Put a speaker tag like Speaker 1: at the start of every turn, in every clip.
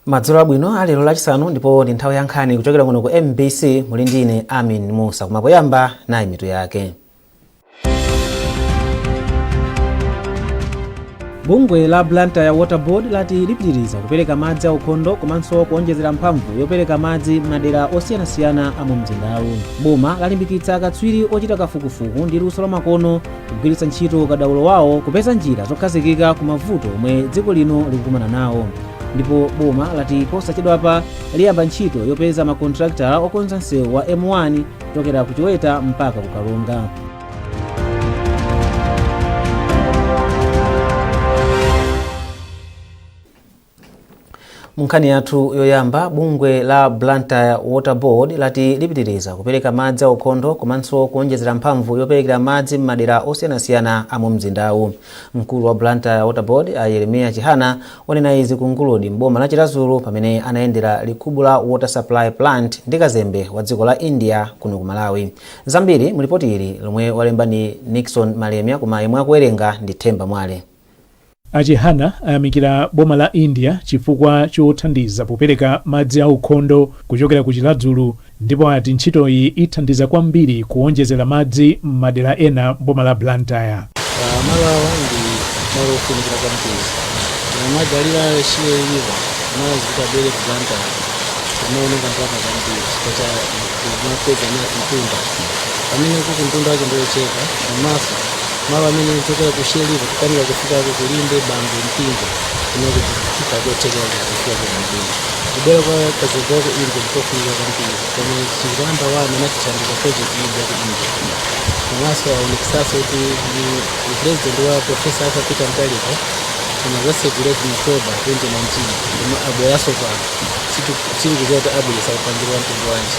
Speaker 1: Madzulo abwino alero Lachisanu, ndipo ndi nthawi ya nkhani kuchokera kuno ku MBC. Muli ndine Amin Musa. Koma poyamba, nayi mitu yake. Bungwe la Blantyre Water Board lati lipitiriza kupereka madzi aukhondo komanso kuonjezera mphamvu yopereka madzi m'madera osiyanasiyana a mu mzindawu. Boma lalimbikitsa akatswiri ochita kafukufuku ndi luso lamakono kugwiritsa ntchito ukadaulo wawo kupeza njira zokhazikika ku mavuto omwe dziko lino likukumana nawo. Ndipo boma lati posachedwapa liyamba ntchito yopeza makontrakitala okonza msewu wa M1 kuchokera ku Chiweta mpaka ku Karonga. Munkhani yathu yoyamba, bungwe la Blantyre Water Board lati lipitiriza kupereka madzi aukhondo komanso kuonjezera mphamvu yoperekera madzi m'madera osiyanasiyana a mu mzindawu. Mkulu wa Blantyre Water Board, a Yeremiya Chihana, wanena izi ku Nguludi m'boma la Chiradzulu pamene anayendera Likhubula Water Supply Plant ndi kazembe wa dziko la India kuno ku Malawi. Zambiri mu lipoti ili lomwe walemba ndi Nixon Malemia, koma yemwe akuwerenga ndi Themba Mwale.
Speaker 2: A Chihana ayamikira boma la India chifukwa chothandiza popereka madzi aukhondo kuchokera ku Chiradzulu ndipo ati ntchitoyi ithandiza kwambiri kuonjezera madzi m'madera ena m'boma la Blantyre.
Speaker 3: Malo awa ndi malo ofunikira kwambiri. Timadalira Shire River madzi kuti abwere ku Blantyre, timaononga ndalama zambiri chifukwa cha kumapeza mtunda pamene kuku mtunda wake ndiochepa, komanso malo amene kuchokera ku Shire River kukanika kufikako ku Limbe, Bangwe, Mpingwe, kumene kufika kothekera kufika ku bwino. Kubwera kwa kazembe wa ku India ndikofunika kwambiri, koma chinthu number one anatithandiza project iyi ya ku India, komanso aonetsanso kuti ndi president wa Professor Arthur Peter Mutharika anazasegulira ku October 2019, koma abweranso pano. Sitikudziwa kuti abweretsa upangiri wa mtundu wanji,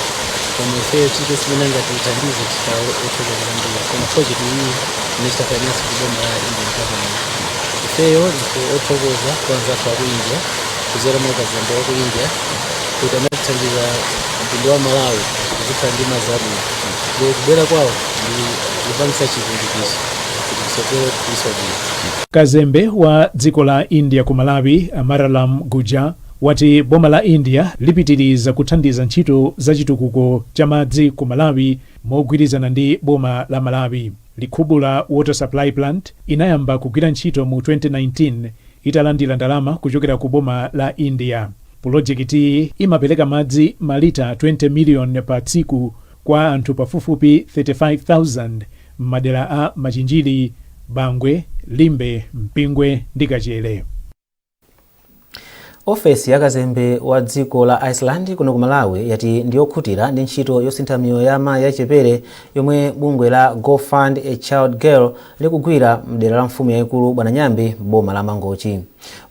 Speaker 3: koma ifeyo chilichonse chimene angatithandize tikhala othokoza kwambiri. Koma project iyi inachita finance ku boma la Indian government. Ifeyo ndife othokoza kwa anzathu aku India kudzera mwa kazembe wa ku India kuti anatithandiza mtundu wa Malawi kuzikhala ndi madzi abwino, ndiye kubwera kwawo ndi kupangisa chilimbikitso kuti kusogolo kuliso bwino.
Speaker 2: Kazembe wa dziko la India ku Malawi, Amar Ram Gujjar, wati boma la India lipitiriza kuthandiza ntchito za chitukuko cha madzi ku Malawi mogwirizana ndi boma la Malawi. Likhubula Water Supply Plant inayamba kugwira ntchito mu 2019 italandira ndalama kuchokera ku boma la India. Pulojekitiyi imapereka madzi malita 20 million pa tsiku kwa anthu pafupifupi 35,000 m'madera a Machinjiri, Bangwe, Limbe, Mpingwe ndi Kachere.
Speaker 1: Ofesi ya kazembe wa dziko la Iceland kuno ku Malawi yati ndiyokhutira ndi ntchito yosintha miyoyo ya amayi achichepere yomwe bungwe la Go Fund a Child Girl likugwira mdera la mfumu yayikulu Bwananyambi m'boma la Mangochi.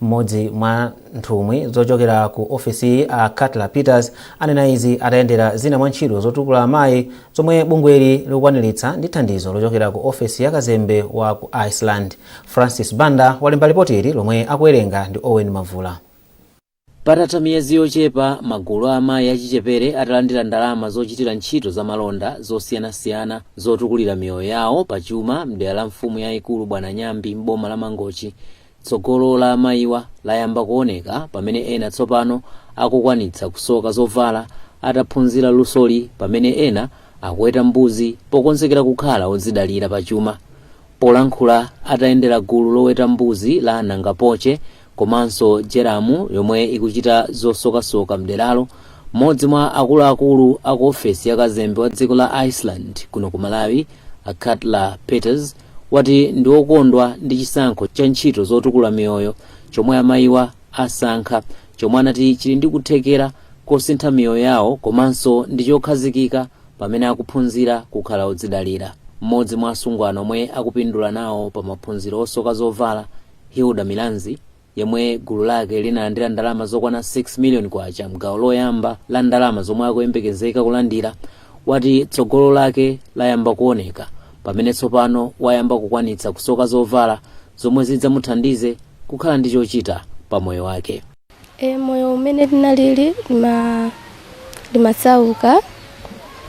Speaker 1: Mmodzi mwa nthumwi zochokera ku ofesiyi, a Cutler Peters, anena izi atayendera zina mwa ntchito zotukula amayi zomwe bungweli likukwaniritsa ndi thandizo lochokera ku ofesi ya kazembe wa ku Iceland. Francis Banda walemba lipoti ili lomwe akuwerenga ndi Owen Mavula.
Speaker 4: Patatha miyezi yochepa magulu a amayi achichepere atalandira ndalama zochitira ntchito za malonda zosiyanasiyana zotukulira miyoyo yawo pachuma mdera la mfumu yayikulu Bwananyambi m'boma la Mangochi, tsogolo la amayiwa layamba kuoneka pamene ena tsopano akukwanitsa kusoka zovala ataphunzira lusoli, pamene ena akuweta mbuzi pokonzekera kukhala odzidalira pachuma. Polankhula atayendera gulu loweta mbuzi la Nangapoche komanso Jeramu yomwe ikuchita zosokasoka mderalo, mmodzi mwa akuluakulu aku ofesi ya kazembe wa dziko la Iceland kuno ku Malawi, a Cutler Peters, wati ndi okondwa ndi chisankho cha ntchito zotukula miyoyo chomwe amayiwa asankha, chomwe anati chili ndi kuthekera kosintha miyoyo yawo komanso ndi chokhazikika pamene akuphunzira kukhala odzidalira. Mmodzi mwa asungwana omwe akupindula nawo pa maphunziro osoka zovala, Hilda Milanzi, yemwe gulu lake linalandira ndalama zokwana 6 million kwacha mgawo loyamba la ndalama zomwe akuyembekezeka kulandira, wati tsogolo lake layamba kuoneka pamene tsopano wayamba kukwanitsa kusoka zovala zomwe zidzamuthandize kukhala ndi chochita pa moyo wake.
Speaker 5: Moyo umene tinalili ndimasauka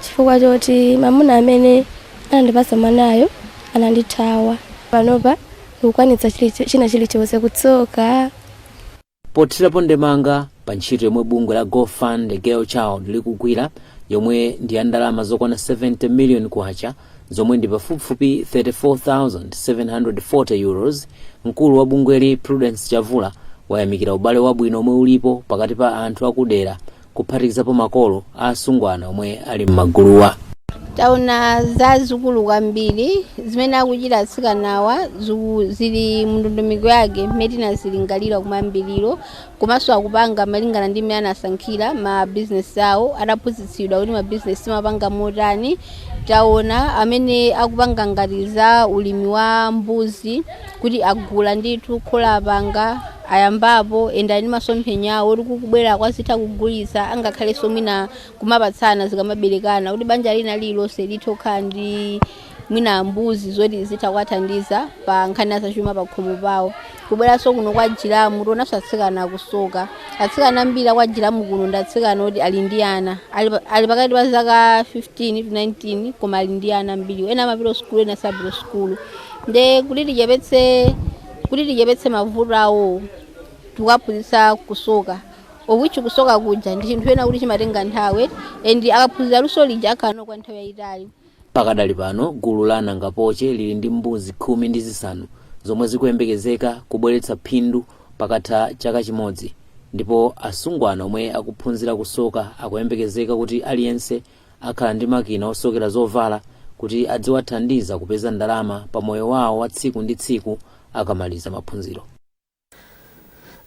Speaker 5: chifukwa choti mamuna amene anandipasa mwanayo anandithawa. Panopa ndikukwanitsa china chilichonse, kutsoka.
Speaker 4: Pothirapo ndemanga pa ntchito yomwe bungwe la Go Fund Girl Child likugwira, yomwe ndi ya ndalama zokwana 70 million kwacha, zomwe ndi pafupifupi €34,740, mkulu wa bungweli Prudence Chavula wayamikira ubale wabwino omwe ulipo pakati pa anthu akudera, kuphatikizapo makolo a asungwana omwe ali m'maguluwa.
Speaker 6: Taona zazikulu kwambiri zimene akuchita atsikanawa, zili mndondomeko yake mmene tinazilingalira kumayambiriro, komanso akupanga malingana ndi mmene anasankhira ma bizinesi awo, adaphunzitsidwa kuti mabizinesi amapanga motani. Taona amene akupanga ngati za ulimi wa mbuzi, kuti agula ndithu khola, apanga, ayambapo, enda ndi masomphenya awo kuti kukubwera kwazitha kugulitsa, angakhalenso mwina kumapatsana zikamaberekana, kuti banja lina lililonse lithe kukhala ndi mwina mbuzi zoti zitha kuwathandiza pa nkhani ya zachuma pa khomo pawo. Kubweranso kuno kwa Jilamu, tionanso atsikana akusoka. Atsikana ambiri akwa Jilamu kuno ndi atsikana oti ali ndi ana, ali pakati pa zaka 15 to 19, koma ali ndi ana ambiri. Ena amapita sukulu, ena sapita sukulu. Nde kuti tichepetse mavuto awo, tikuwaphunzitsa kusoka, of which kusoka kuja ndi chinthu ena kuti chimatenga nthawi, and akaphunzira luso lija akhala kwa nthawi yayitali.
Speaker 4: Pakadali pano gulu la Nangapoche lili ndi mbuzi 15 zomwe zikuyembekezeka kubweretsa phindu pakatha chaka chimodzi, ndipo asungwana omwe akuphunzira kusoka akuyembekezeka kuti aliyense akhala ndi makina osokera zovala kuti adziwathandiza kupeza ndalama pa moyo wawo wa tsiku ndi tsiku akamaliza maphunziro.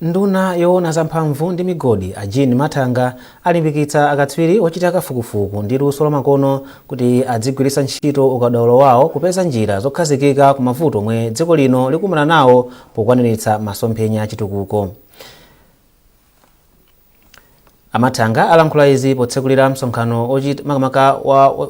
Speaker 1: Nduna yoona zamphamvu ndi migodi a Jean Mathanga alimbikitsa akatswiri ochita kafukufuku ndi luso lamakono kuti adzigwiritsa ntchito ukadaulo wawo kupeza njira zokhazikika ku mavuto omwe dziko lino likumana nawo pokwaniritsa masomphenya achitukuko. Amathanga alankhula izi potsekulira msonkhano makamaka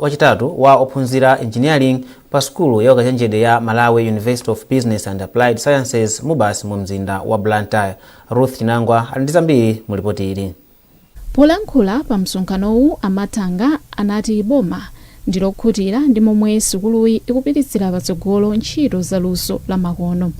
Speaker 1: wachitatu wa ophunzira engineering pa sukulu ya ukachenjede ya Malawi University of Business and Applied Sciences, MUBAS, mu mzinda wa Blantyre. Ruth Chinangwa ali ndi zambiri mu ripoti ili.
Speaker 7: Polankhula pa msonkhanowu, Amathanga anati boma ndilokhutira ndi momwe sukuluyi ikupititsira patsogolo ntchito za luso la makono.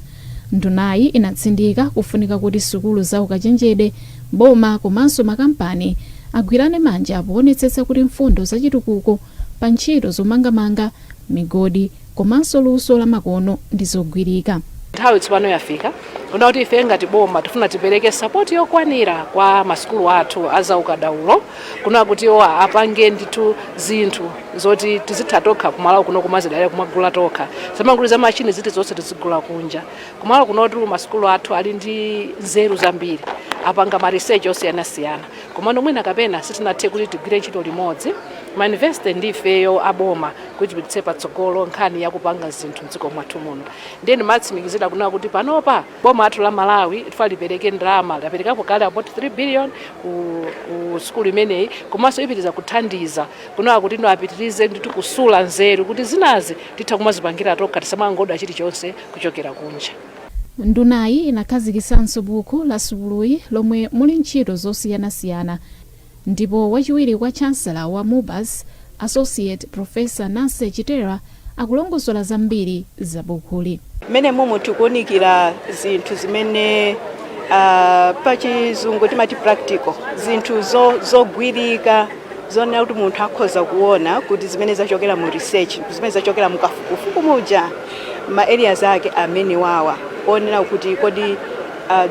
Speaker 7: Ndunayi inatsindika kufunika kuti sukulu za ukachenjede, boma komanso makampani agwirane manja poonetsetsa kuti mfundo zachitukuko pa ntchito zomangamanga, migodi komanso luso la makono ndi zogwirika.
Speaker 8: Nthawi tsopano yafika kuna kuti ife ngati boma tifuna tipereke support yokwanira kwa masukulu athu azaukadaulo, kuna kuti iwo apange ndithu zinthu zoti tizitha tokha kumalo kuno kumazidalira kumagula tokha, zamangulu za machini ziti zonse tizigula kunja. Kumalo kunotu masukulu athu ali ndi nzeru zambiri, apanga ma research osiyanasiyana, komano mwina kapena sitinathe kuti tigwire ntchito limodzi ma university ndi ifeyo aboma kuti tipititse patsogolo nkhani yakupanga zinthu mdziko mwathu muno. Ndiye ndimatsimikizira kunena kuti panopa boma athu la Malawi tifa lipereke ndalama, laperekapo kale about 3 billion ku sukulu imeneyi, komanso ipitiriza kuthandiza kunena kuti ino apitirize ndithu kusula nzeru kuti zinazi titha kumazipangira tokha, tisamangoda chilichonse kuchokera kunja.
Speaker 7: Ndunayi inakhazikitsanso buku la sukuluyi lomwe muli ntchito zosiyanasiyana, ndipo wachiwiri kwa chancellor wa MUBAS, Associate Professor Nancy Chitera, akulongosola zambiri za bukuli.
Speaker 9: Mmene mumu tikuwunikira zinthu zimene pachizungu timati practical, zinthu zogwirika, zonena kuti munthu akhoza kuona kuti zimene zachokera mu research, zimene zachokera mu kafukufuku muja, ma areas ake amene wawa onena kuti kodi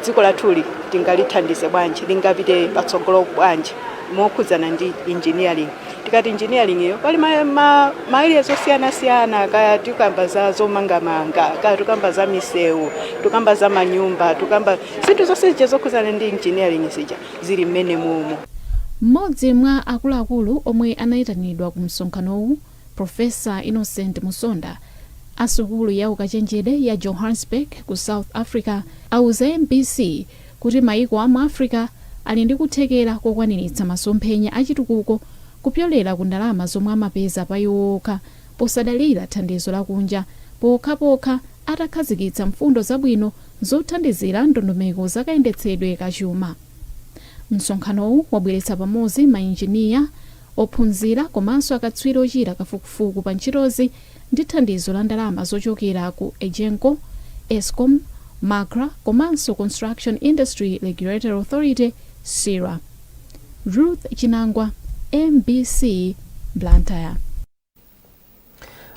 Speaker 9: dziko lathuli tingalithandize bwanji, lingapite patsogolo bwanji mokhudzana ndi engineering. Tikati engineering iyo pali ma areas osiyanasiyana, kaya tikamba za zomangamanga, kaya tikamba za misewu, tikamba za manyumba, tikamba zinthu zonse zija zokhudzana ndi engineering zija zili mmene mumu.
Speaker 7: Mmodzi mwa akuluakulu omwe anayitanidwa ku msonkhanowu, Professor Innocent Musonda, a sukulu ya ukachenjede ya Johannesburg ku South Africa, auza MBC kuti maiko a mu Africa ali ndi kuthekera kokwaniritsa masomphenya achitukuko kupyolera ku ndalama zomwe amapeza pa iwo okha, posadalira thandizo lakunja, pokhapokha atakhazikitsa mfundo zabwino zothandizira ndondomeko zakayendetsedwe kachuma. Msonkhanowu wabweretsa pamodzi mainjiniya, ophunzira komanso akatswiri ochita kafukufuku pa ntchitozi ndi thandizo la ndalama zochokera ku EGENCO, ESCOM, MACRA komanso Construction Industry Regulatory Authority, CIRA. Ruth Chinangwa, MBC, Blantyre.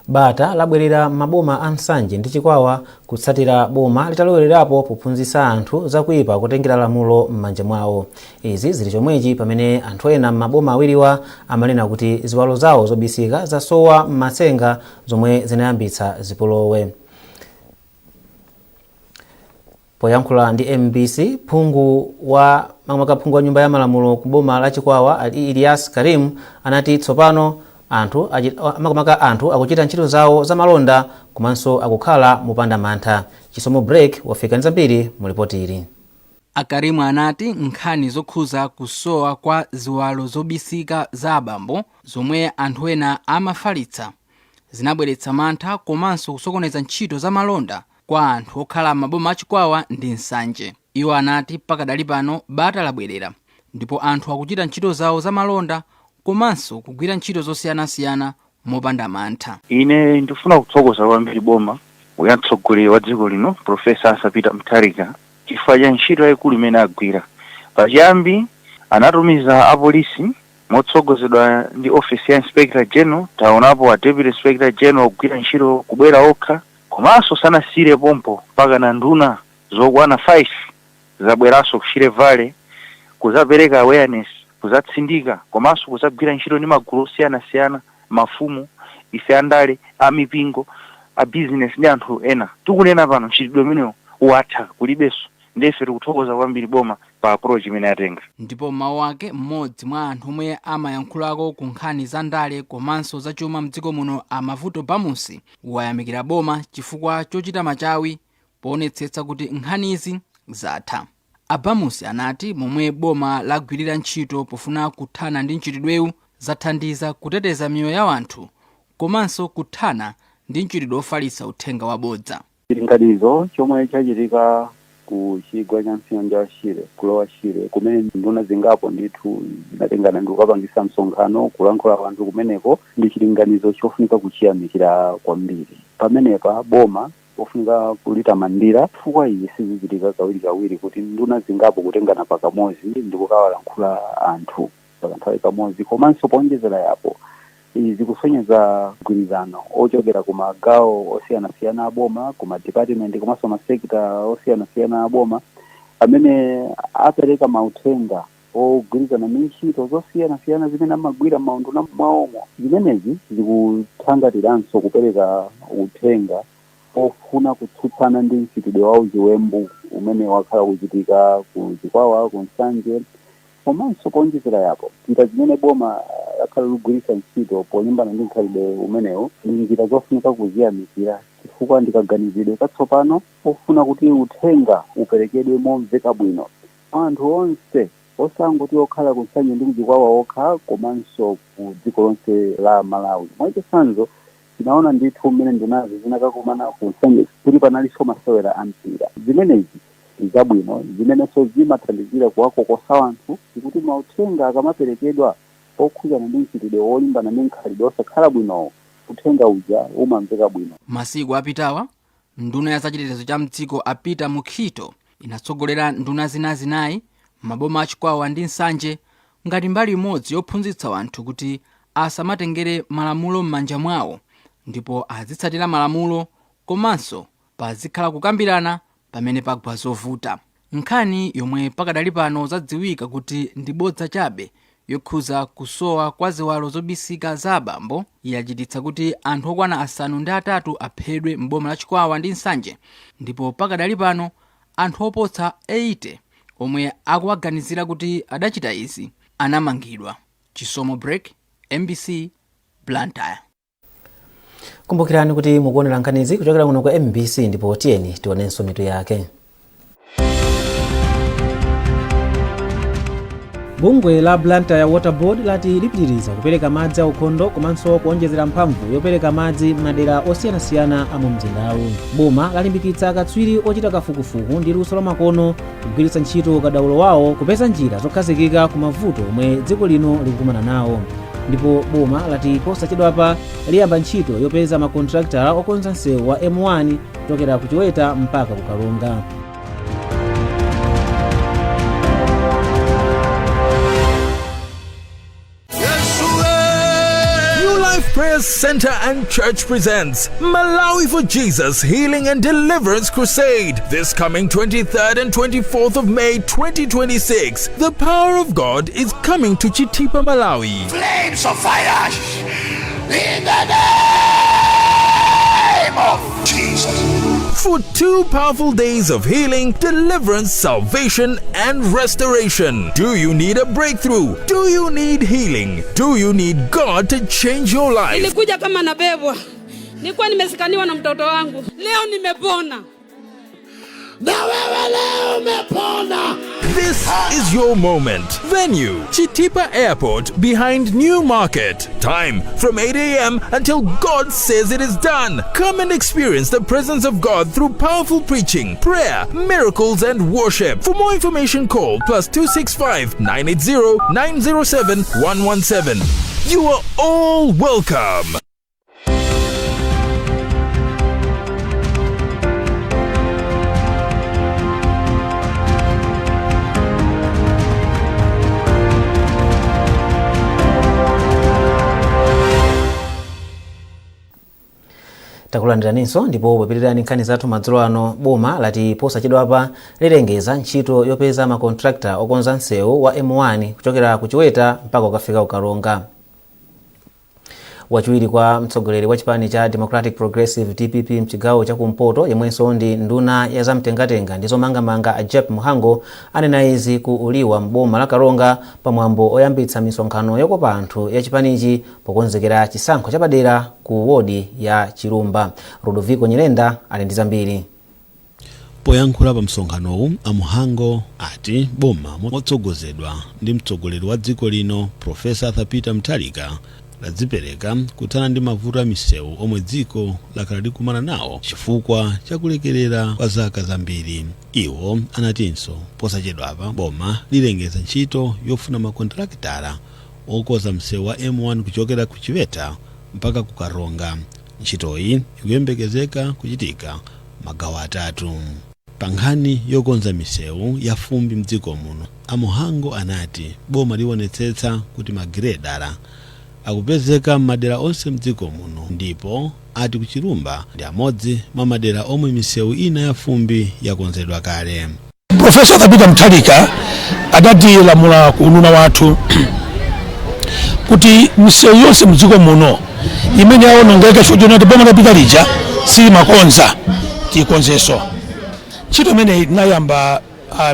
Speaker 1: Bata labwerera m'maboma a Nsanje ndi Chikwawa kutsatira boma litalowererapo pophunzitsa anthu zakuipa kutengera lamulo m'manja mwawo. Izi zili chomwechi pamene anthu ena m'maboma awiriwa amanena kuti ziwalo zawo zobisika zasowa m'matsenga zomwe zinayambitsa zipolowe. Poyankhula ndi MBC, phungu wa makamaka phungu wa Nyumba ya Malamulo ku boma la Chikwawa, Ali Ilias Karim, anati tsopano anthu makamaka anthu akuchita ntchito zawo zamalonda komanso akukhala mopanda mantha. Chisomo Break wafika ndi zambiri mu ripoti ili.
Speaker 10: Akarimu anati nkhani zokhuza kusowa kwa ziwalo zobisika za abambo zomwe anthu ena amafalitsa zinabweretsa mantha komanso kusokoneza ntchito za malonda kwa anthu okhala m'maboma a Chikwawa ndi Nsanje. Iwo anati pakadali pano bata labwerera ndipo anthu akuchita ntchito zawo za malonda komanso kugwira ntchito zosiyanasiyana mopanda mantha.
Speaker 11: Ine ndifuna kuthokoza kwambiri boma ya mtsogoleri wa dziko lino, Professor Arthur Peter Mutharika, chifukwa cha ntchito yayikulu imene agwira. Pachiyambi anatumiza apolisi motsogozedwa ndi office ya Inspector General. Taonapo a Deputy Inspector General kugwira ntchito, kubwera okha, komanso sanasiyire pompo, mpaka na nduna zokwana 5 zabweranso ku Shire Valley kuzapereka awareness, kuzatsindika komanso kuzagwira ntchito ndi magulu osiyanasiyana, mafumu, ife andale, amipingo, a business ndi anthu ena. Tikunena pano mchitidwe umenewo watha, kulibenso. Ndife tikuthokoza kwambiri boma pa approach imene atenga.
Speaker 10: Ndipo mawu ake, mmodzi mwa anthu omwe amayankhulako ku nkhani za ndale komanso zachuma mdziko muno, Amavuto Bamusi, wayamikira boma chifukwa chochita machawi poonetsetsa kuti nkhanizi zatha. Abamusi anati momwe boma lagwirira ntchito pofuna kuthana ndi mchitidwewu zathandiza kuteteza miyoyo ya anthu komanso kuthana ndi mchitidwe ofalitsa uthenga wabodza.
Speaker 12: Chilinganizo chomwe chachitika ku chigwa cha mtsinje wa Shire, ku Lower Shire, kumene nduna zingapo ndithu zinatengana ndi kukapangisa msonkhano kulankhula anthu kumeneko, ndi chilinganizo chofunika kuchiyamikira kwambiri. Pamenepa boma pofunika kulitamandira chifukwa izi sizichitika kawirikawiri kuti nduna zingapo kutengana pakamodzi ndi kukawalankhula anthu pakanthawi kamodzi. Komanso powonjezera yapo, izi zikusonyeza mgwirizano ochokera ku magawo osiyanasiyana a boma, ku madepartment komanso masekita osiyanasiyana a boma amene apereka mauthenga ogwirizana ndi ntchito zosiyanasiyana zimene amagwira m'maunduna mwawomo. Zimenezi zikuthangatiranso kupereka uthenga ofuna kutsutsana ndi mchitidwe wa uchiwembu umene wakhala kuchitika ku Chikwawa, ku Nsanje. Komanso kuonjezera yapo, njira zimene boma lakhala likugwiritsa ntchito polimbana ndi mkhalidwe umenewu ndi njira zofunika kuziyamikira chifukwa ndikaganizidwe katsopano ofuna kuti uthenga uperekedwe momveka bwino kwa anthu onse, osangoti okhala ku Nsanje ndi kuChikwawa okha, komanso ku dziko lonse la Malawi. Mwachitsanzo, tinaona ndithu mmene ndunazi zinakakumana ku Nsanje kuti panalinso masewera a mpira. Zimenezi zabwino zimenenso zimathandizira kuwakokosa anthu ndikuti mauthenga akamaperekedwa okhudzana ndi mchitidwe wolimbana ndi mkhalidwe osakhala bwinowo, uthenga uja umamveka bwino.
Speaker 10: Masiku apitawa, nduna ya zachitetezo cha mdziko a Peter Mukhito inatsogolera nduna zina zinayi maboma aChikwawa ndi Nsanje ngati mbali imodzi yophunzitsa anthu kuti asamatengere malamulo m'manja mwawo ndipo azitsatira malamulo komanso pazikhala kukambirana pamene pagwa zovuta. Nkhani yomwe pakadali pano zadziwika kuti ndi bodza chabe yokhuza kusowa kwa ziwalo zobisika za abambo yachititsa kuti anthu okwana 8 aphedwe m'boma la Chikwawa ndi Nsanje, ndipo pakadali pano anthu oposa 80 omwe akuwaganizira kuti adachita izi anamangidwa. Chisomo Break, MBC, Blantyre.
Speaker 1: Kumbukirani kuti mukuonera nkhanizi kuchokera kuno ku MBC, ndipo tiyeni tionenso mitu yake. Bungwe la Blantyre Water Board lati lipitiriza kupereka madzi aukhondo komanso kuonjezera mphamvu yopereka madzi m'madera osiyanasiyana a mu mzindawu. Boma lalimbikitsa akatswiri ochita kafukufuku ndi luso lamakono kugwiritsa ntchito ukadaulo wawo kupeza njira zokhazikika ku mavuto omwe dziko lino likukumana nawo. Ndipo boma lati posachedwapa liyamba ntchito yopeza makontraktala okonza msewu wa M1 kuchokera ku Chiweta mpaka ku Karonga.
Speaker 13: New Life Prayer Center and Church presents Malawi for Jesus Healing and Deliverance Crusade this coming 23rd and 24th of May 2026. The power of God is coming to Chitipa, Malawi.
Speaker 14: Flames of fire in the name of Jesus.
Speaker 13: For 2 powerful days of healing, deliverance, salvation, and restoration. Do you need a breakthrough? Do you need healing? Do you need God to change your life?
Speaker 15: Nilikuja kama nabebwa, nilikuwa nimesikaniwa na mtoto wangu, leo nimepona.
Speaker 14: Na wewe leo umepona.
Speaker 13: This is your moment. Venue, Chitipa Airport behind New Market. Time from 8 a.m. until God says it is done. Come and experience the presence of God through powerful preaching, prayer, miracles, and worship. For more information, call +265 980 907 117. You are all welcome.
Speaker 1: Takulandiraninso ndipo popitirani nkhani zathu madzulo ano, boma lati posachedwapa lilengeza ntchito yopeza makontrakta okonza msewu wa M1 kuchokera ku Chiweta mpaka ukafika ku Karonga. Wachiwiri kwa mtsogoleri wa chipani cha Democratic Progressive, DPP, mchigawo chakumpoto, yemwenso ndi nduna ya zamtengatenga ndi zomangamanga, a Jappie Mhango, anena izi ku Uliwa mboma la Karonga pamwambo oyambitsa misonkhano yokopa anthu ya chipanichi pokonzekera chisankho chapadera ku wodi ya Chilumba. Rodoviko Nyirenda ali ndi zambiri.
Speaker 16: Poyankhula pa msonkhanowu, a Mhango ati boma motsogozedwa ndi mtsogoleri wa dziko lino, Profesa Arthur Peter Mutharika, ladzipereka kuthana ndi mavuto a misewu omwe dziko lakhala likumana nawo chifukwa chakulekerera kwa zaka zambiri. Iwo anatinso posachedwapa boma lilengeza ntchito yofuna makontrakitala okonza msewu wa M1 kuchokera ku Chiweta mpaka ku Karonga. Ntchitoyi ikuyembekezeka kuchitika magawo atatu. Pa nkhani yokonza misewu ya fumbi mdziko muno, a Mhango anati boma liwonetsetsa kuti magiredala akupezeka m'madera onse mdziko muno, ndipo ati kuchilumba ndi amodzi mwa madera omwe misewu ina ya fumbi yakonzedwa kale.
Speaker 17: Profesa Peter Mutharika adatilamula ku unduna wathu kuti misewu yonse mdziko muno imene yaonongeka chifukwa choti boma lapita lija silimakonza, tikonzenso. Ntchito imeneyi tinayamba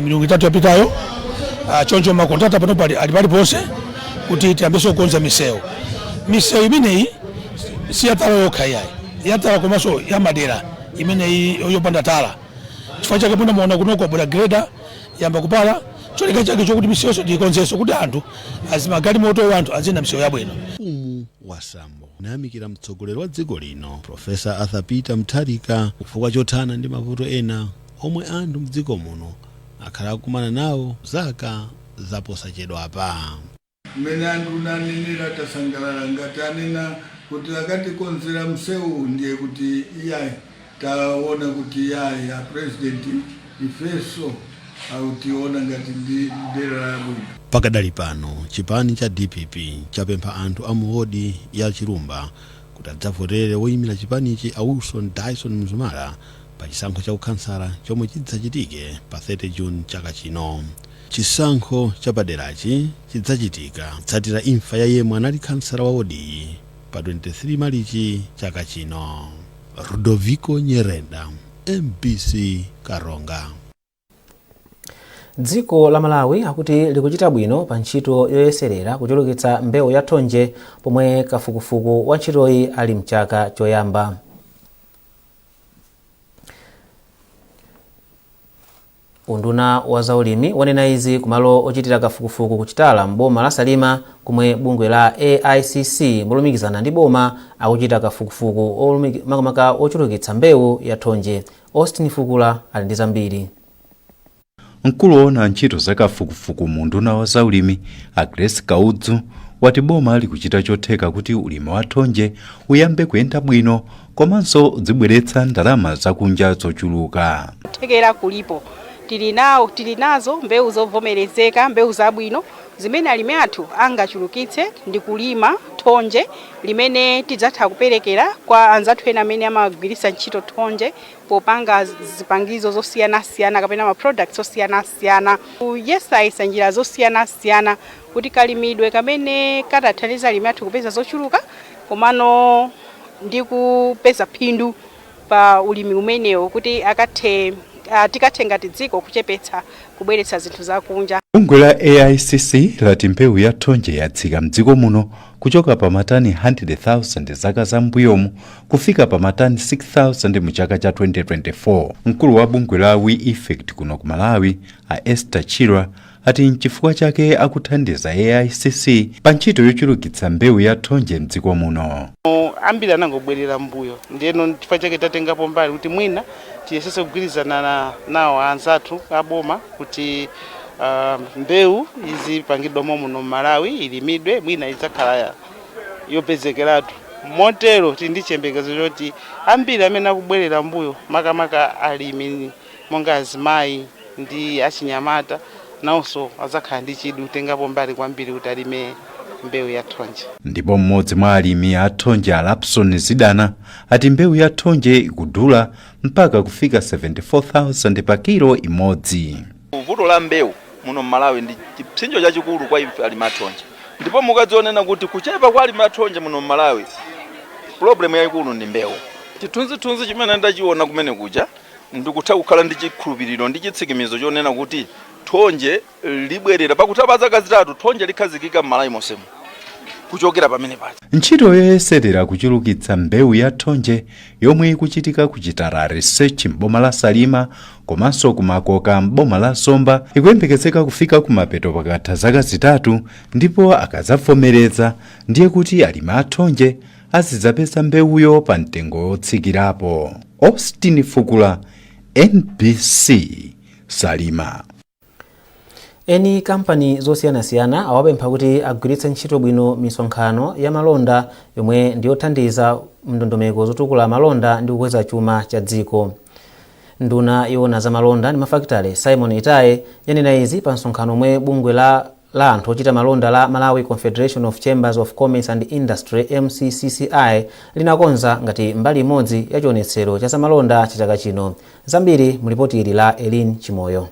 Speaker 17: milungu 3 yapitayo. Choncho makontrakta pano pali ali paliponse kuti tiyambenso kukonza misewu. Misewu imeneyi si yatala yokha iyayi, yatala komanso yamadera imeneyi yopanda tala. Chifukwa chake munamuona kuno kwabwera greda yamba kupala, cholinga chake chokuti misewuso tiyikonzenso kuti anthu azimagalimoto, anthu aziyenda misewu yabwino.
Speaker 16: Mfumu Wasambo anayamikira mtsogoleri wa dziko lino, Profesa Arthur Peter Mutharika, chifukwa chothana ndi mavuto ena omwe anthu mdziko muno akhala akumana nawo zaka zaposachedwapa.
Speaker 18: Mmene anthu anenera, tasangalala. Ngati anena kuti akatikonzera msewu, ndiye kuti iyayi, taona kuti iyayi, a president ifenso akutiona ngati ndi dera labwino.
Speaker 16: Pakadali pano chipani cha DPP chapempha anthu a muwodi ya Chilumba kuti adzavotere woyimira chipanichi, a Wilson Dyson Mzumara, pa chisankho cha ukhansala chomwe chidzachitike pa 30 June chaka chino. Chisankho chapaderachi chidzachitika kutsatira imfa ya yemwe anali khansala wa wodiyi pa 23 Malichi chaka chino. Rudoviko Nyerenda, MBC, Karonga.
Speaker 1: Dziko la Malawi akuti likuchita bwino pa ntchito yoyeserera kuchulukitsa mbewu ya thonje, pomwe kafukufuku wa ntchitoyi ali mchaka choyamba. Unduna wa zaulimi wanena izi kumalo ochitira kafukufuku kuchitala mboma la Salima, komwe bungwe la AICC molumikizana ndi boma akuchita kafukufuku makamaka ochulukitsa mbewu ya thonje. Austin Fukula ali ndi zambiri.
Speaker 19: Mkulu woona ntchito za kafukufuku mu unduna wa zaulimi, a Grace Kaudzu, Wati boma likuchita chotheka kuti ulimi wa thonje uyambe kuyenda bwino komanso udzibweretsa ndalama zakunja zochuluka.
Speaker 9: Kuthekera kulipo, tili nawo, tili nazo mbewu zovomerezeka, mbewu zabwino zimene alimi athu angachulukitse ndi kulima thonje limene tidzatha kuperekera kwa anzathu ena amene amagwiritsa ntchito thonje popanga zipangizo zosiyanasiyana kapena ma products osiyanasiyana, kuyesayesa njira zosiyanasiyana kuti kalimidwe kamene katathandiza alimi athu kupeza zochuluka komano ndi kupeza phindu pa ulimi umenewo kuti akathe tikathe ngati dziko kuchepetsa kubweretsa zinthu zakunja.
Speaker 19: Bungwe la AICC lati mbewu ya thonje yatsika mdziko muno kuchoka pa matani 100,000 zaka zam'mbuyomu kufika pa matani 6,000 mu chaka cha 2024. Mkulu wa bungwe la We Effect kuno ku Malawi, a Esther Chirwa, ati nchifukwa chake akuthandiza AICC pa ntchito yochulukitsa mbewu ya thonje mdziko muno.
Speaker 20: Ambiri anangobwerera mbuyo, ndiyeno chifukwa chake tatengapo mbali kuti mwina tiyesese kugwirizana nawo anzathu aboma kuti mbewu izipangidwa muno Malawi, ilimidwe, mwina idzakhala yopezekeratu. Motero tili ndi chiyembekezo choti ambiri amene akubwerera mbuyo, makamaka alimi monga azimayi ndi achinyamata, nawonso adzakhala ndi chidwi kutengapo mbali kwambiri kuti alime mbewu ya thonje.
Speaker 19: Ndipo mmodzi mwa alimi a thonje, a Lapson Zidana, ati mbewu ya thonje ikudula mpaka kufika 74,000 pa kilo imodzi.
Speaker 21: Vuto la mbewu muno mMalawi ndi chipsinjo chachikulu kwa ife alimi athonje, ndipo mukadzionena kuti kuchepa kwa alimi athonje muno mMalawi, problem yayikulu ndi mbewu. Chithunzithunzi chimene ndachiona kumene kuja, ndikutha kukhala ndi chikhulupiriro ndi chitsimikizo chonena kuti thonje libwerera pakutha pa zaka 3, thonje likhazikika m'Malawi monsemo kuchokera pamene paja.
Speaker 19: Ntchito yoyeserera kuchulukitsa mbewu ya thonje yomwe ikuchitika ku Chitara Research m'boma la Salima komanso ku Makoka m'boma la Zomba ikuyembekezeka kufika kumapeto pakatha zaka 3, ndipo akadzavomereza ndiye kuti alimi a thonje azidzapeza mbewuyo pa mtengo wotsikirapo. Austin Fukula, MBC, Salima.
Speaker 1: Eni kampani zosiyanasiyana awapempha kuti agwiritse ntchito bwino misonkhano ya malonda yomwe ndiyothandiza ndondomeko zotukula malonda ndi kukweza chuma cha dziko. Nduna yoona za malonda ndi mafakitale, Simon Itaye, yanena izi pa msonkhano omwe bungwe la anthu ochita malonda la Malawi Confederation of Chambers of Commerce and Industry, MCCCI, linakonza ngati mbali imodzi ya chionetsero cha zamalonda cha chaka chino. Zambiri mu lipoti ili la Elin Chimoyo.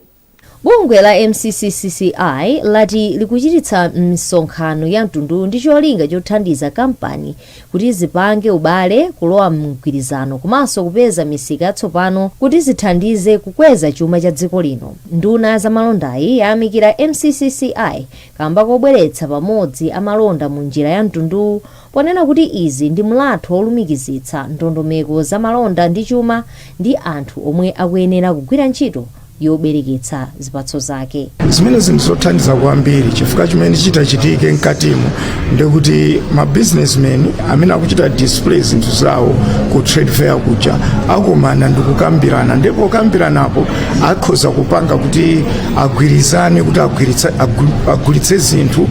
Speaker 22: Bungwe la MCCCI lati likuchititsa misonkhano ya mtundu ndi cholinga chothandiza kampani kuti zipange ubale, kulowa mgwirizano komanso kupeza misika yatsopano kuti zithandize kukweza chuma cha dziko lino. Nduna ya zamalondayi yayamikira MCCCI kamba kobweretsa pamodzi amalonda mu njira ya mtunduwu, ponena kuti izi ndi mlatho wolumikizitsa ndondomeko za malonda ndi chuma ndi anthu omwe akuyenera kugwira ntchito yobereketsa zipatso zake.
Speaker 23: Zimenezi ndizothandiza kwambiri chifukwa chimene chitachitike mkatimo ndikuti ma businessmen amene akuchita display zinthu zawo ku trade fair kuja akumana ndikukambirana, ndipo kukambiranapo akhoza kupanga kuti agwirizane kuti agulitse zinthu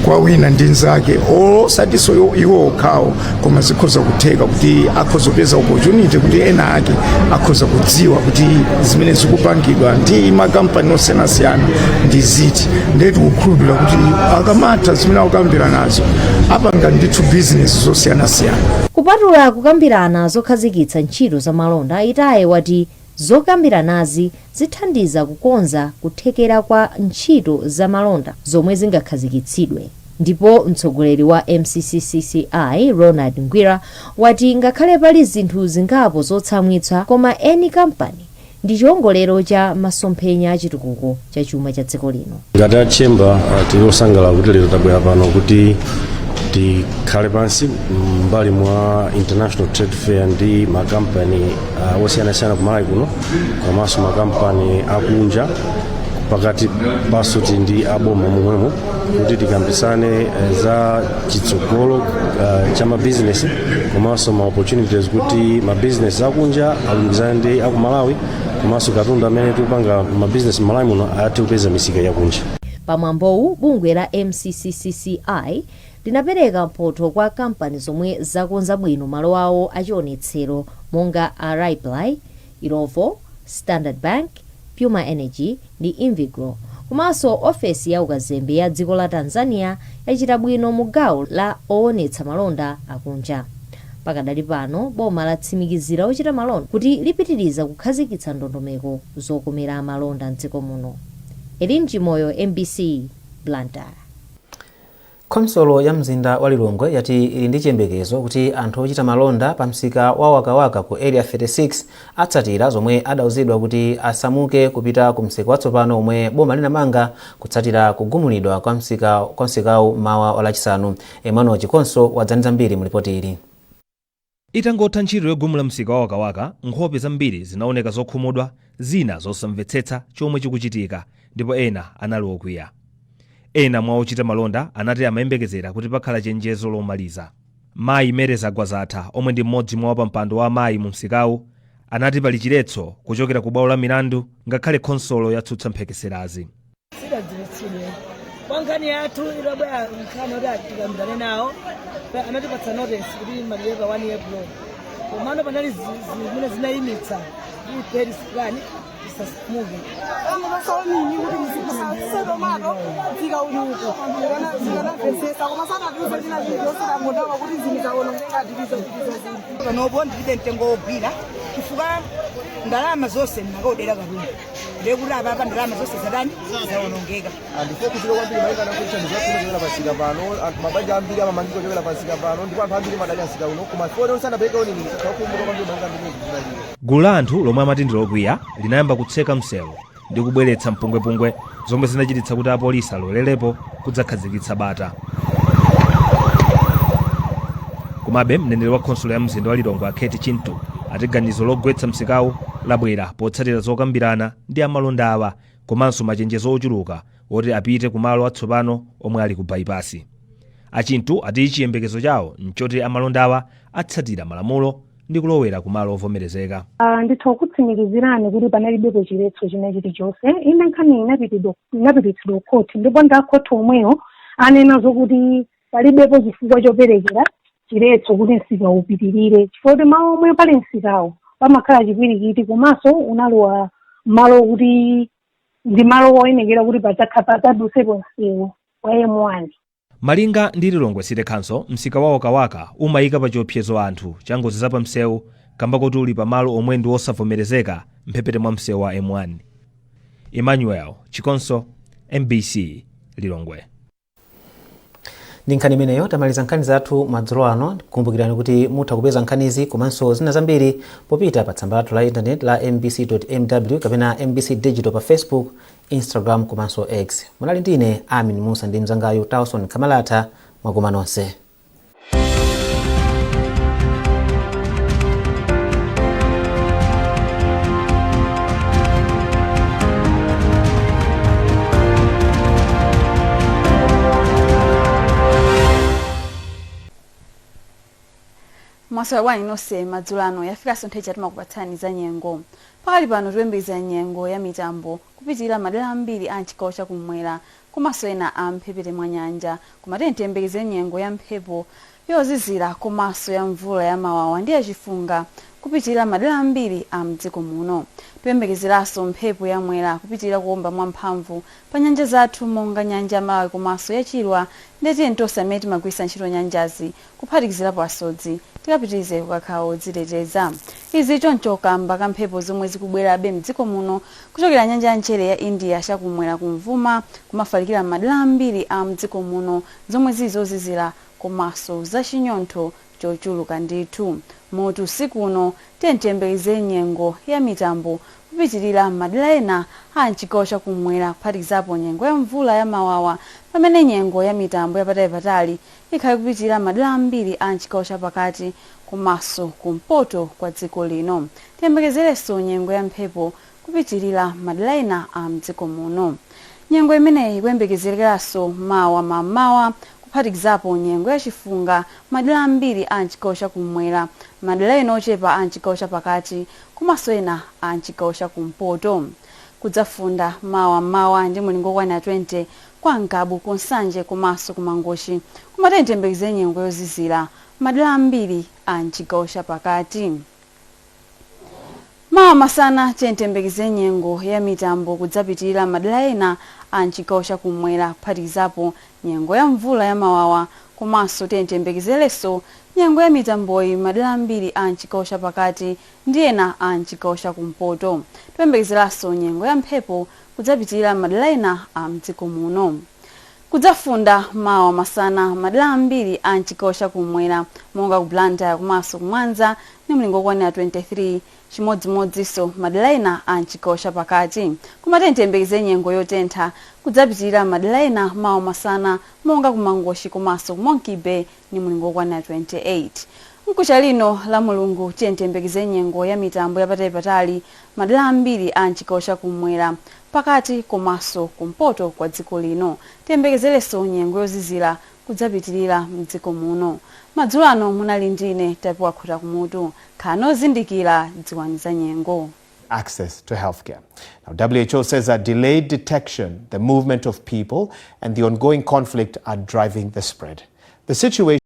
Speaker 23: kwa wina ndi nzake, osatinso iwo okhawo, koma zikhoza kutheka kuti akhoza kupeza opportunity kuti ena ake akhoza kudziwa kuti zimene zikupangidwa ndi makampani osiyanasiyana ndi ziti. Ndiye tikukhulupirira kuti akamatha zimene akukambira nazo, apanga ndithu bizinesi zosiyanasiyana.
Speaker 22: Kupatula kukambirana zokhazikitsa ntchito za malonda, Itaye wati zokambiranazi zithandiza kukonza kuthekera kwa ntchito za malonda zomwe zingakhazikitsidwe. Ndipo mtsogoleri wa MCCCI, Ronald Ngwira, wati ngakhale pali zinthu zingapo zotsamwitsa, koma eni kampani ndi chiwongolero cha masomphenya achitukuko cha chuma cha dziko lino.
Speaker 24: Ngati a chamber tili osangalala kuti lero tabwera pano kuti tikhale pansi mbali mwa International Trade Fair ndi makampani osiyanasiyana ku Malawi kuno komanso makampani akunja, pakati paso tili ndi aboma momwemo, kuti tikambisane za chitsogolo cha mabizinesi komanso ma opportunities kuti mabizinesi akunja alumikizane ndi aku Malawi, komanso katundu amene tikupanga mabizinesi m'Malawi muno athe kupeza misika yakunja.
Speaker 22: Pamwambowu, bungwe la MCCCCI linapereka mphotho kwa kampani zomwe zakonza bwino malo awo achionetsero monga a Raiply, Illovo, Standard Bank, Puma Energy ndi Invegrow. Komanso ofesi ya ukazembe ya dziko la Tanzania yachita bwino mu gawo la owonetsa malonda akunja. Pakadali pano, boma latsimikizira ochita malonda kuti lipitiriza kukhazikitsa ndondomeko zokomera amalonda mdziko muno. Elin Chimoyo, MBC, Blantyre.
Speaker 1: Khonsolo ya mzinda wa Lilongwe yati ili ndi chiyembekezo kuti anthu ochita malonda pa msika wa Wakawaka ku Area 36 atsatira zomwe adauzidwa kuti asamuke kupita ku msika watsopano omwe boma linamanga kutsatira kugumulidwa kwa msikawu mawa wa Lachisanu. Emmanuel Chikonso wadza ndi zambiri mu lipoti ili.
Speaker 2: Itangotha ntchito yogumula msika wa Wakawaka, nkhope zambiri zinaoneka zokhumudwa, zina zosamvetsetsa chomwe chikuchitika ndipo ena anali okwiya. Ena mwa ochita malonda anati amayembekezera kuti pakhala chenjezo lomaliza. Mayi Mary Zagwazatha, omwe ndi mmodzi mwa wapampando wa amayi mu msikawu, anati pali chiletso kuchokera ku bwalo la milandu ngakhale khonsolo yatsutsa mphekeserazi.
Speaker 3: Sidadziwitsidwe kwa nkhani yathu. Itabwera nkhani yoti tikambirane nawo, anatipatsa notice kuti malire pa 1 April, komano panali zimene zinayimitsa kuti ife tisitani, tisasamuke.
Speaker 5: Nini kuti musatomato zikaunyuko zikanamvesesa, koma sanatiuze china chilichonse, tangodawa kuti zinthu zawonongeka, tilizo zinthu.
Speaker 6: Panopo ndilibe mtengo wogwira chifukwa ndalama zonse ndinakaodera katundu, ndiye kuti apapa ndalama zonse zatani, zawonongeka.
Speaker 25: Ndipo kuchita kwambiri malingana kuti thandizo lathu limachokera pamsika pano. Anthu, mabanja ambiri amamangika kuchokera pamsika pano, ndipo anthu ambiri amadalira msika uno, koma chifukwa choti sanapereke warning, takhumudwa kwambiri malingana ndi mmene zinalili.
Speaker 2: Gulu la anthu lomwe amati ndi lokwiya linayamba kutseka msewu ndi kubweretsa mpungwepungwe zomwe zinachititsa kuti apolisi alowererepo kudzakhazikitsa bata. Komabe mneneri wa khonsolo ya mzinda wa Lilongwe, a Kheti Chintu, ati ganizo logwetsa msikawu labwera potsatira zokambirana ndi amalonda awa komanso machenjezo ochuluka oti apite ku malo atsopano omwe ali ku bypass. A Chintu ati chiyembekezo chawo nchoti amalondawa atsatira malamulo ndi kulowera ku malo ovomerezeka.
Speaker 26: Nditha kukutsimikizirani kuti panalibepo chiletso china chilichonse. Inde, nkhani inapititsidwa ku khoti, ndipo ndi akhoti omwewo anena zokuti palibepo chifukwa choperekera chiletso kuti msika upitirire, chifukwa kuti malo omwe pali msikawo pamakhala chipwirikiti, komanso unalowa malo kuti ndi malo oyenekera kuti padzakha padzadutsepo msewu wa M1.
Speaker 2: Malinga ndi Lilongwe City Council, msika wa Wakawaka umayika pa chiopsezo anthu cha ngozi za pamsewu kamba koti uli pamalo omwe ndi osavomerezeka mphepete mwa msewu wa M1. Emmanuel Chikonso, MBC, Lilongwe.
Speaker 1: Ndi nkhani imeneyo tamaliza nkhani zathu madzulo ano. Kumbukirani kuti mutha kupeza nkhanizi komanso zina zambiri popita pa tsamba lathu la intaneti la mbc.mw kapena MBC Digital pa Facebook, Instagram komanso X. Munali ndine Amin Musa ndi mzangayu Tawson Kamalata. Mwakoma nonse.
Speaker 27: Mwaswera bwanji nonse madzulo ano? Yafikanso nthawi timakupatsani za nyengo. Pakali pano tikuyembekeza nyengo ya mitambo kupitirira madera ambiri a mchigawo chakumwera komanso ena a mphepete mwa nyanja, koma tiyembekeze nyengo ya mphepo yozizira komanso ya mvula ya mawawa ndi yachifunga kupitirira madera ambiri a mdziko muno. Tikuyembekezeranso mphepo yamwera kupitirira kuwomba mwamphamvu pa nyanja zathu monga nyanja ya Malawi komanso ya Chilwa. Ndiye tonse amene timagwiritsa ntchito nyanjazi, kuphatikizirapo asodzi, tikapitirize kukakhala odziteteza. Izi choncho kamba ka mphepo zomwe zikubwerabe mdziko muno kuchokera nyanja ya mchere ya India chakumwera kumvuma, kumafalikira madera ambiri a mdziko muno, zomwe zili zozizira komanso zachinyontho chochuluka ndithu. Moti usiku uno tiyembekeze nyengo ya mitambo kupitirira madera ena a mchigawo chakumwera, kuphatikizapo nyengo ya mvula ya mawawa, pamene nyengo ya mitambo yapatalipatali ikhale kupitirira madera ambiri a mchigawo chapakati komanso kumpoto kwa dziko lino. Tiyembekezerenso nyengo ya mphepo kupitirira madera ena a mdziko muno. Nyengo imeneyi ikuyembekezerekanso mawa mammawa, kuphatikizapo nyengo yachifunga madera ambiri a mchigawo chakumwera, madera ena ochepa a mchigawo chapakati komanso ena a mchigawo chakumpoto. Kudzafunda mawa mmawa ndi mulingo okwanira 20 Kwa Ngabu, ku Nsanje komanso ku Mangochi, koma tiyembekeze nyengo yozizira madera ambiri a mchigawo chapakati. Mawa masana tiyembekeze nyengo ya mitambo kudzapitirira madera ena a mchigawo chakumwera, kuphatikizapo nyengo ya mvula ya mawawa, komanso tiyembekezerenso nyengo ya mitamboyi madera ambiri a mchigawo chapakati ndi ena a mchigawo chakumpoto. Tiyembekezeranso nyengo ya mphepo kudzapitirira madera ena a mdziko muno. Kudzafunda mawa masana madera ambiri a mchigawo chakumwera monga ku Blantyre komanso ku Mwanza ndi mlingo okwanira 23, chimodzimodzinso madera ena a mchigawo chapakati, koma tiyembekeze nyengo yotentha kudzapitirira madera ena mawa masana monga ku Mangochi komanso ku Monkey Bay ndi mlingo okwanira 28. Mkucha lino la Mulungu tiyembekeze nyengo ya mitambo yapatalipatali madera ambiri a mchigawo chakumwera, pakati komanso kumpoto kwa dziko lino. Tiyembekezerenso nyengo yozizira kudzapitirira mdziko muno. Madzulo ano munali ndine Tapiwa Khuta Kumutu. Khalani ozindikira, dziwani za nyengo.
Speaker 4: Access to healthcare. Now, WHO says that delayed detection, the movement of people, and the ongoing conflict are driving the spread. The situation